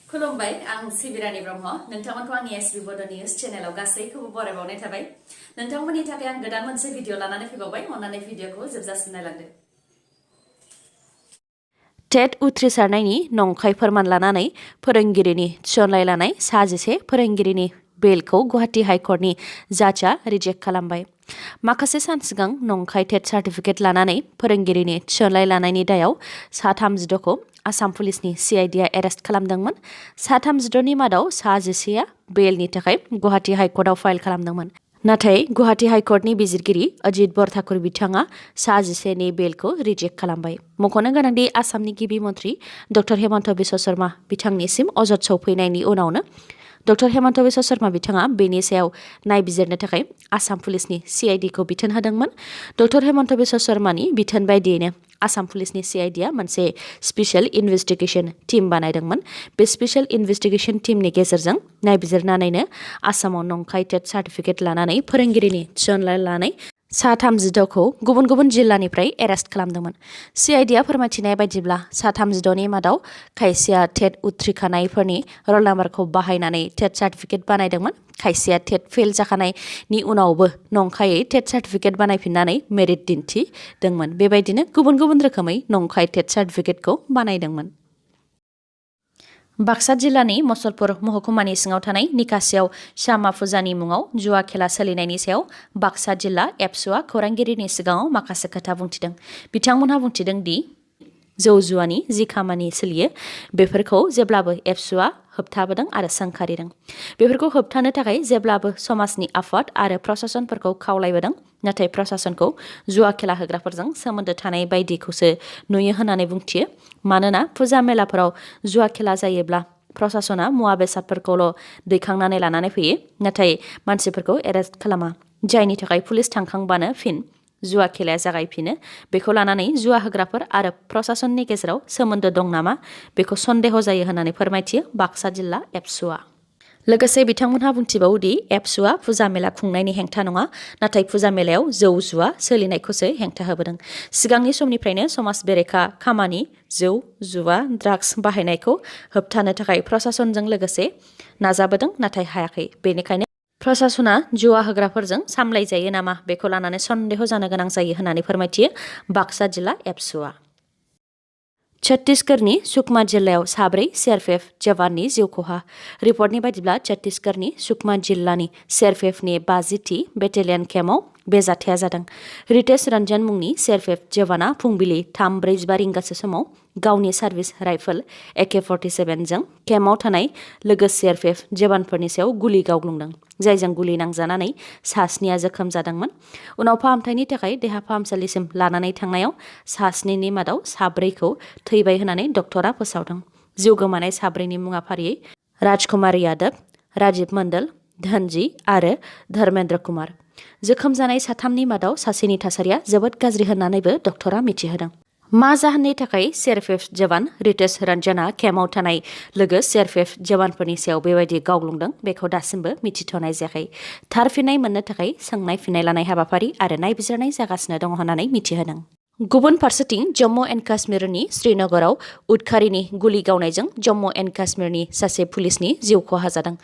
खुलुमबाय आं सिबिरानि ब्रह्म नोंथांमोनखौ आंनि sbbodonews चेनेलाव गासैखौबो बरायबावनाय थाबाय नोंथांमोननि थाखाय आं गोदान मोनसे भिडिअ लानानै फैबावबाय अन्नानै भिडिअखौ जोबजासिम नायलांदो टेट उथ्रिसारनायनि नंखाय फोरमान लानानै फोरोंगिरिनि थिसननाय लानाय 11 फोरोंगिरिनि बेलखौ गुवाहाटी हाइकर्टनि जाजआ रिजेक्ट खालामबाय माखासे सान सिगां नंखाय टेट सार्टिफिकेट लानानै फोरोंगिरिनि थिसननाय लानायनि दायाव 36खौ आसाम पुलिसनि CIDआ एरेस्ट खालामदोंमोन 36नि मादाव 11आ बेलनि थाखाय गुवाहाटी हाइकर्टआव फाइल खालामदोंमोन नाथाय गुवाहाटी हाइकर्टनि बिजिरगिरि अजित बरठाकुर बिथाङा 11नि बेलखौ रिजेक्ट खालामबाय मख'नो गोनांदि आसामनि गिबि मन्थ्रि डक्टर हेमन्त बिश्व शर्मा बिथांनिसिम अजद सौफैनायनि उनावनो डक्टर हेमन्त बिश्व शर्मा बिथाङा बेनि सायाव नायबिजिरनो थाखाय आसाम पुलिसनि CIDखौ बिथोन होदोंमोन डक्टर हेमन्त बिश्व शर्मानि बिथोन बायदियैनो आसाम पुलिसनि CIDआ मोनसे स्पेशल इन्वेस्टिगेशन टीम बानायदोंमोन बे स्पेशल इन्वेस्टिगेशन टीमनि गेजेरजों नायबिजिरनानैनो आसामाव नंखाय टेट सार्टिफिकेट लानानै फोरोंगिरिनि थिसननाय लानाय 36खौ गुबुन गुबुन जिल्लानिफ्राय एरेस्ट खालामदोंमोन CIDआ फोरमायथिनाय बायदिब्ला 36नि मादाव खायसेया टेट उथ्रिखानायफोरनि रल नाम्बारखौ बाहायनानै टेट सार्टिफिकेट बानायदोंमोन खायसेया टेट फेल जाखानायनि उनावबो नंखायै टेट सार्टिफिकेट बानायफिननानै मेरिट दिन्थिदोंमोन बेबायदिनो गुबुन गुबुन रोखोमै नंखाय टेट सार्टिफिकेटखौ बानायदोंमोन बाक्सा जिल्लानि मसलपुर महकुमानि सिङाव थानाय निकासियाव श्यामा फुजानि मुङाव जुवा खेला सोलिनायनि सायाव बाक्सा जिल्ला एबसुआ खौरांगिरिनि सिगाङाव माखासे खोथा बुंथिदों बिथांमोनहा बुंथिदों दि जौ जुवानि जि खामानि सोलियो बेफोरखौ जेब्लाबो एबसुआ होबथाबोदों आरो सोंखारिदों बेफोरखौ होबथानो थाखाय जेब्लाबो समाजनि आफाद आरो प्रशासनफोरखौ खावलायबोदों नाथाय प्रशासनखौ जुवा खेला होग्राफोरजों सोमोन्दो थानाय बायदिखौसो नुयो होननानै बुंथियो मानोना फुजा मेलाफोराव जुवा खेला जायोब्ला प्रशासना मुवा बेसादफोरखौल' दैखांनानै लानानै फैयो नाथाय मानसिफोरखौ एरेस्ट खालामा जायनि थाखाय पुलिस थांखांबानो फिन जुवा खेलाया जागायफिनो बेखौ लानानै जुवा होग्राफोर आरो प्रशासननि गेजेराव सोमोन्दो दं नामा बेखौ सन्देह जायो होननानै फोरमायथियो बाक्सा जिल्ला एबसुआ लोगोसे बिथांमोनहा बुंथिबावोदि एबसुआ फुजा मेला खुंनायनि हेंथा नङा नाथाय फुजा मेलायाव जौ जुवा सोलिनायखौसो हेंथा होबोदों सिगांनि समनिफ्रायनो समाज बेरेखा खामानि जौ जुवा ड्राग्स बाहायनायखौ होबथानो थाखाय प्रशासनजों लोगोसे नाजाबोदों नाथाय हायाखै बेनिखायनो प्रशासना जुवा होग्राफोरजों सामलायजायो नामा बेखौ लानानै सन्देह जानो गोनां जायो होननानै फोरमायथियो बाक्सा जिल्ला एबसुआ छत्तीसगढ़नि सुकमा जिल्लायाव 4 CRPF जवाननि जिउ खहा रिपर्टनि बायदिब्ला छत्तीसगढ़नि सुकमा जिल्लानि CRPFनि 50थि बेटेलियन केम्पआव बे जाथाया जादों रितेश रंजन मुंनि CRPF जवाना फुंबिलि 3:45 रिंगासो समाव गावनि सार्भिस राइफल AK-47 जों केम्पआव थानाय लोगो CRPF जवानफोरनि सायाव गुलि गावग्लुंदों जायजों गुलि नांजानानै 7 जोखोम जादोंमोन उनाव फाहामथायनि थाखाय देहा फाहामसालिसिम लानानै थांनायाव 7नि मादाव 4खौ थैबाय होननानै डक्टरा फोसावदों जिउ गोमानाय 4नि मुङा फारियै राजकुमार यादव राजीव मंडल धनजी आरो धर्मेंद्र कुमार जोखोम जानाय 3नि मादाव सासेनि थासारिया जोबोद गाज्रि होननानैबो डक्टरा मिथिहोदों मा जाहोननि थाखाय CRPF जवान रितेश रंजना केम्पआव थानाय लोगो CRPF जवानफोरनि सायाव बेबायदि गावग्लुंदों बेखौ दासिमबो मिथिथ'नाय जायाखै थार फिननाय मोननो थाखाय सोंनाय फिननाय लानाय हाबाफारि आरो नायबिजिरनाय जागासिनो दङ होननानै मिथिहोदों गुबुन फारसेथिं जम्मू एन्ड काश्मीरनि श्रीनगराव उदखारिनि गुलि गावनायजों जम्मू एन्ड काश्मीरनि सासे पुलिसनि जिउ खहा जादों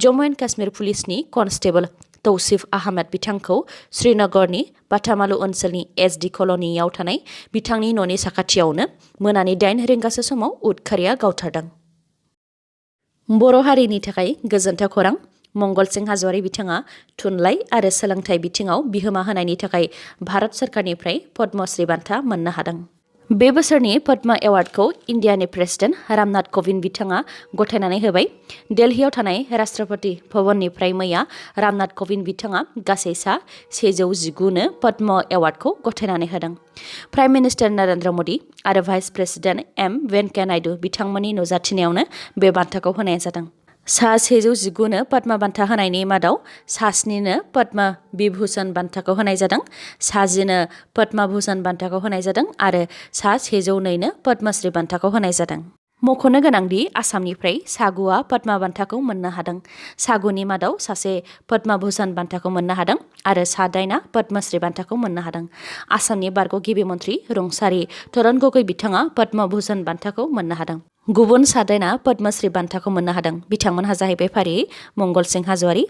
जम्मू एन्ड काश्मीर पुलिसनि कनस्टेबल तौसिफ आहमेद बिथांखौ श्रीनगरनि बाटामालु ओनसोलनि SD कल'नियाव थानाय बिथांनि न'नि साखाथियावनो मोनानि 8 रिंगासो समाव उदखारिया गावथारदों बर' हारिनि थाखाय गोजोनथाव खौरां मंगल सिं हाज'वारि बिथाङा थुनलाइ आरो सोलोंथाइ बिथिङाव बिहोमा होनायनि थाखाय भारत सरकारनिफ्राय पद्मश्री बान्था मोननो हादों बे बोसोरनि पद्म एवार्डखौ इन्डियानि प्रेसिडेन्ट रामनाथ कविन्द बिथाङा गथायनानै होबाय दिल्लीयाव थानाय राष्ट्रपति भवननिफ्राय मैया रामनाथ कविन्द बिथाङा गासै 119नो पद्म एवार्डखौ गथायनानै होदों प्राइम मिनिस्टार नरेन्द्र मोदी आरो vice president M Venkaiah Naidu बिथांमोननि नुजाथिनायावनो बे बान्थाखौ होनाय जादों 119नो पद्म बान्था होनायनि मादाव 7नो पद्म विभूषण बान्थाखौ होनाय जादों 10नो पद्म भूषण बान्थाखौ होनाय जादों आरो 102नो पद्मश्री बान्थाखौ होनाय जादों मख'नो गोनांदि आसामनिफ्राय 9आ पद्म बान्थाखौ मोननो हादों 9नि मादाव सासे पद्म भूषण बान्थाखौ मोननो हादों आरो 7 पद्मश्री बान्थाखौ मोननो हादों आसामनि बारग' गिबि मन्थ्रि रुंसारि तरुण गगৈ बिथाङा पद्म भूषण बान्थाखौ मोननो हादों गुबुन सादाइना पद्मश्री बान्थाखौ मोननो हादों। बिथांमोनहा जाहैबाय फारियै मंगल सिं हाज'वारि,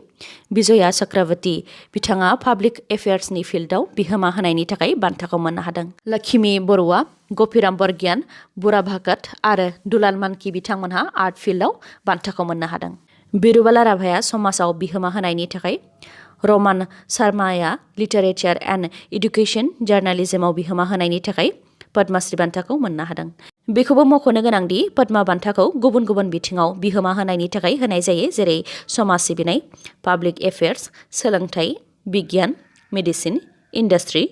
बिजया चक्रवर्ती। बिथाङा पाब्लिक एफेयार्सनि फिल्डआव बिहोमा होनायनि थाखाय बान्थाखौ मोननो हादों। लक्ष्मी बर'आ, गपिराम बरगियान, बुरा भागत आरो दुलाल मानकि बिथांमोनहा आर्ट फिल्डआव बान्थाखौ मोननो हादों। बिरुबाला राभाया समाजाव बिहोमा होनायनि थाखाय, रमान शर्माया लिटारेचार एन्ड इडुकेसन जार्नालिज्मआव बिहोमा होनायनि थाखाय पद्मश्री बान्थाखौ मोननो हादों। बेखौबो मख'नो गोनांदि पद्मा बान्थाखौ गुबुन गुबुन बिथिङाव बिहोमा होनायनि थाखाय होनाय जायो, जेरै समाज सिबिनाय, पाब्लिक एफेयार्स, सोलोंथाइ, बिगियान, मेडिसिन, इन्डास्ट्रि,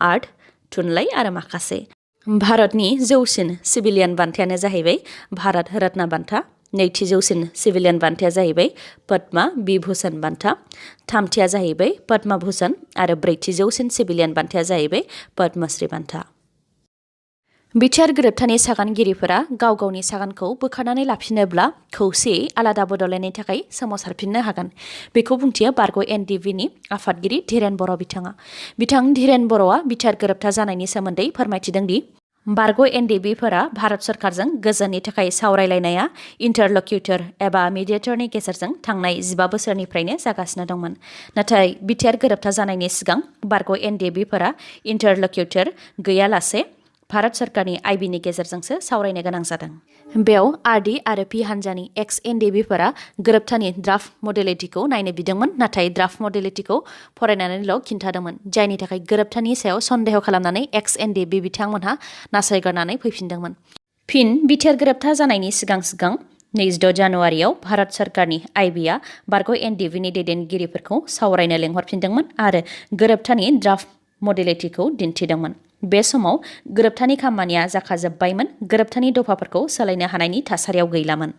आर्ट, थुनलाइ आरो माखासे। भारतनि जौसिन सिभिलियान बान्थायानो जाहैबाय भारत रत्न बान्था। नैथि जौसिन सिभिलियान बान्थाया जाहैबाय पद्मा विभूषण बान्था। थामथिया जाहैबाय पद्मा भूषण आरो ब्रैथि जौसिन सिभिलियान बान्थाया जाहैबाय पद्मश्री बान्था। बिटिआर गोरोबथानि सागानगिरिफोरा गाव गावनि सागानखौ बोखारनानै लाफिनोब्ला खौसेयै आलादा बड'लेण्डनि थाखाय सोमावसारफिननो हागोन। बेखौ बुंथियो बारग' एनडिबिनि आफादगिरि धीरेन बर' बिथाङा। बिथां धीरेन बर'आ बिटिआर गोरोबथा जानायनि सोमोन्दै फोरमायथिदों दि बारग' एनडिबिफोरा भारत सरकारजों गोजोननि थाखाय सावरायलायनाया इन्टारलकिउटर एबा मिडिएटरनि गेजेरजों थांनाय 15 बोसोरनिफ्रायनो जागासिनो दंमोन। नाथाय बिटिआर गोरोबथा जानायनि सिगां बारग' एनडिबिफोरा इन्टारलकिउटर गैयालासे भारत सरकारनि आइबिनि गेजेरजोंसो सावरायनो गोनां जादों। बेयाव आरडि आरो पि हान्जानि एक्स एनडिबिफोरा गोरोबथानि ड्राफ्ट मडेलिटिखौ नायनो बिदोंमोन, नाथाय ड्राफ्ट मडेलिटिखौ फरायनानैल' खिन्थादोंमोन, जायनि थाखाय गोरोबथानि सायाव सन्देह खालामनानै एक्स एनडिबि बिथांमोनहा नासयगारनानै फैफिनदोंमोन। फिन बिटिआर गोरोबथा जानायनि सिगां 26 जानुवारियाव भारत सरकारनि आइबिआ बारग' एनडिबिनि दैदेनगिरिफोरखौ सावरायनो लेंहरफिनदोंमोन आरो गोरोबथानि ड्राफ्ट मडेलिटिखौ दिन्थिदोंमोन। बे समाव गोरोबथानि खामानिया जाखाजोब्बायमोन, गोरोबथानि दफाफोरखौ सोलायनो हानायनि थासारियाव गैलामोन।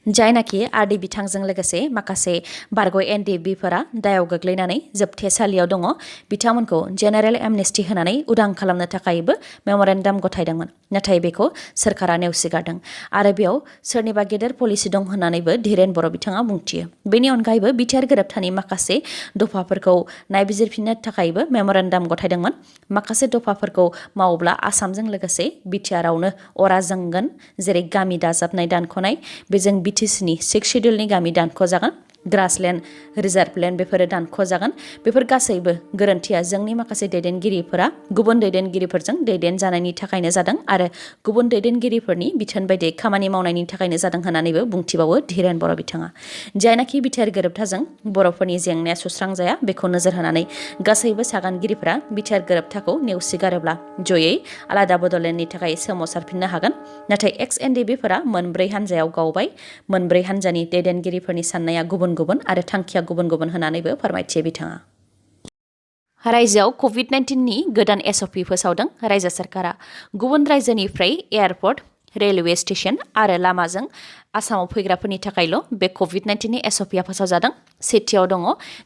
जायनाखि आरडि बिथांजों लोगोसे माखासे बारग' एनडिबिफोरा दायाव गोग्लैनानै जोबथेसालियाव दङ, बिथांमोनखौ जेनेरेल एमनेस्टि होनानै उदां खालामनो थाखायबो मेम'रेन्डाम गथायदोंमोन। नाथाय बेखौ सोरखारा नेवसिगारदों आरो बेयाव सोरनिबा गेदेर पलिसि दं होननानैबो धीरेन बर' बिथाङा बुंथियो। बेनि अनगायैबो बिटिआर गोरोबथानि माखासे दफाफोरखौ नायबिजिरफिननो थाखायबो मेम'रेन्डाम गथायदोंमोन। माखासे दफाफोरखौ मावोब्ला आसामजों लोगोसे बिटिआरआवनो अरा जोंगोन, जेरै गामि दाजाबनाय दानख'नाय, बेजों बिटिसिनि 6 शिड्युलनि गामि दानख'जागोन, ग्रासलेण्ड, रिजार्भ लेण्ड बेफोरो दानख'जागोन। बेफोर गासैबो गोरोन्थिया जोंनि माखासे दैदेनगिरिफोरा गुबुन दैदेनगिरिफोरजों दैदेनजानायनि थाखायनो जादों आरो गुबुन दैदेनगिरिफोरनि बिथोन बायदियै खामानि मावनायनि थाखायनो जादों होननानैबो बुंथिबावो धीरेन बर' बिथाङा। जायनाखि बिटिआर गोरोबथाजों बर'फोरनि जेंनाया सुस्रांजाया, बेखौ नोजोर होनानै गासैबो सागानगिरिफोरा बिटिआर गोरोबथाखौ नेवसिगारोब्ला जयै आलादा बड'लेण्डनि थाखाय सोमावसारफिननो हागोन। नाथाय एक्स एनडिबिफोरा मोनब्रै हान्जायाव गावबाय। मोनब्रै हान्जानि दैदेनगिरिफोरनि साननाया गुबुन गुबुन आरो थांखिया गुबुन गुबुन होननानैबो फोरमायथियो बिथाङा। रायजोआव कभिड-19नि गोदान एसअपि फोसावदों रायजो सरकारा। गुबुन रायजोनिफ्राय एयारपर्ट, रेलवे स्टेशन आरो लामाजों आसामाव फैग्राफोरनि थाखायल' बे कभिड-19नि एसअपिआ फोसावजादों। सेथियाव दङ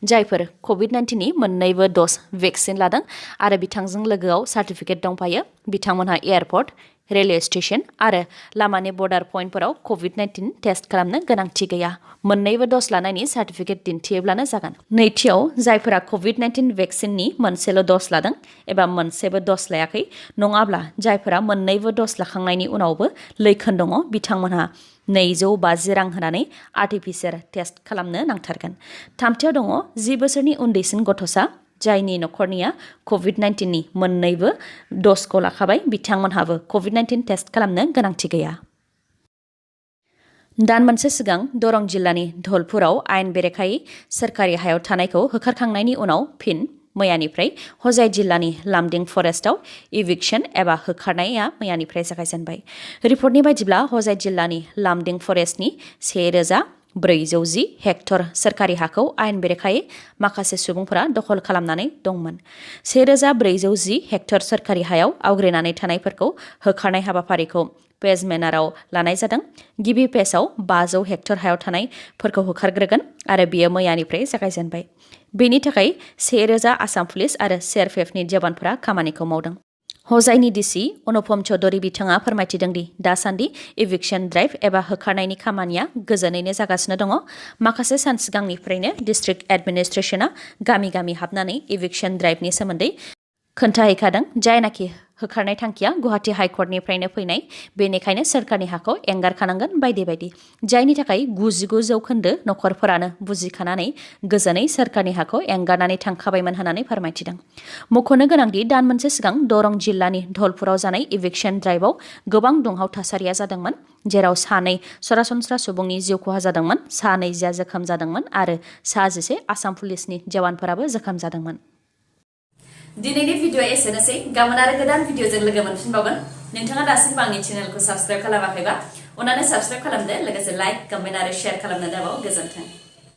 जायफोर कभिड-19नि मोन्नैबो ड'ज भेक्सिन लादों आरो बिथांजों लोगोआव सार्टिफिकेट दंफायो, बिथांमोनहा एयारपर्ट, रेलवे स्टेशन आरो लामानि बर्डार पइन्टफोराव कभिड-19 टेस्ट खालामनो गोनांथि गैया। मोन्नैबो ड'ज लानायनि सार्टिफिकेट दिन्थियोब्लानो जागोन। नैथियाव जायफोरा कभिड-19 भेक्सिननि मोनसेल' ड'ज लादों एबा मोनसेबो ड'ज लायाखै, नङाब्ला जायफोरा मोन्नैबो ड'ज लाखांनायनि उनावबो लैखोन दङ, बिथांमोनहा 250 रां होनानै आर्टिपिसिआर टेस्ट खालामनो नांथारगोन। थामथियाव दङ 10 बोसोरनि उन्दैसिन गथ'सा जायनि नखरनिया कभिड-19नि मोन्नैबो ड'जखौ लाखाबाय, बिथांमोनहाबो कभिड-19 टेस्ट खालामनो गोनांथि गैया। दान मोनसे सिगां दरं जिल्लानि धलपुराव आयेन बेरेखायै सोरखारि हायाव थानायखौ होखारखांनायनि उनाव फिन मैयानिफ्राय हजाय जिल्लानि लामदिं फरेस्टआव इभिक्सन एबा होखारनाया मैयानिफ्राय जागायजेनबाय। रिपर्टनि बायदिब्ला हजाय जिल्लानि लामदिं फरेस्टनि 1410 हेक्टर सोरखारि हाखौ आयेन बेरेखायै माखासे सुबुंफोरा दखल खालामनानै दंमोन। 1410 हेक्टर सोरखारि हायाव आवग्रिनानै थानायफोरखौ होखारनाय हाबाफारिखौ पेज मेनाराव लानाय जादों। गिबि पेजआव 500 हेक्टर हायाव थानायफोरखौ होखारग्रोगोन आरो बियो मैयानिफ्राय जागायजेनबाय। बेनि थाखाय 1000 आसाम पुलिस आरो CRPFनि जवानफोरा खामानिखौ मावदों। हजायनि डिसि अनुपम चौधरी बिथाङा फोरमायथिदों दि दासान्दि इभिक्सन ड्राइभ एबा होखारनायनि खामानिया गोजोनैनो जागासिनो दङ। माखासे सान सिगांनिफ्रायनो डिस्ट्रिक्ट एडमिनिस्ट्रेसना गामि गामि हाबनानै इभिक्सन ड्राइभनि सोमोन्दै खोन्थाहैखादों जायनाखि होखारनाय थांखिया गुवाहाटी हाइकर्टनिफ्रायनो फैनाय बेनिखायनो सोरखारनि हाखौ एंगारखानांगोन बायदि बायदि जायनि थाखाय 99% नखरफोरानो बुजिखानानै गोजोनै सोरखारनि हाखौ एंगारनानै थांखाबायमोन होननानै फोरमायथिदों। मख'नो गोनांदि दान मोनसे सिगां दरं जिल्लानि धलपुराव जानाय इभिक्सन ड्राइभआव गोबां दुंहाव थासारिया जादोंमोन जेराव 2 सरासनस्रा सुबुंनि जिउ खहा जादोंमोन, 2 जोखोम जादोंमोन आरो 11 आसाम पुलिसनि जवानफोराबो जोखोम जादोंमोन। दिनैनि भिडिअ एसेनोसै गाबोन आरो गोदान भिडिअजों लोगो मोनफिनबावगोन। नोंथाङा दासिमबो आंनि चेनेलखौ साबस्क्राइब खालामाखैबा अन्नानै साबस्क्राइब खालामदो लोगोसे लाइक, कमेन्ट आरो शेयार खालामनो दाबाव। गोजोन्थों।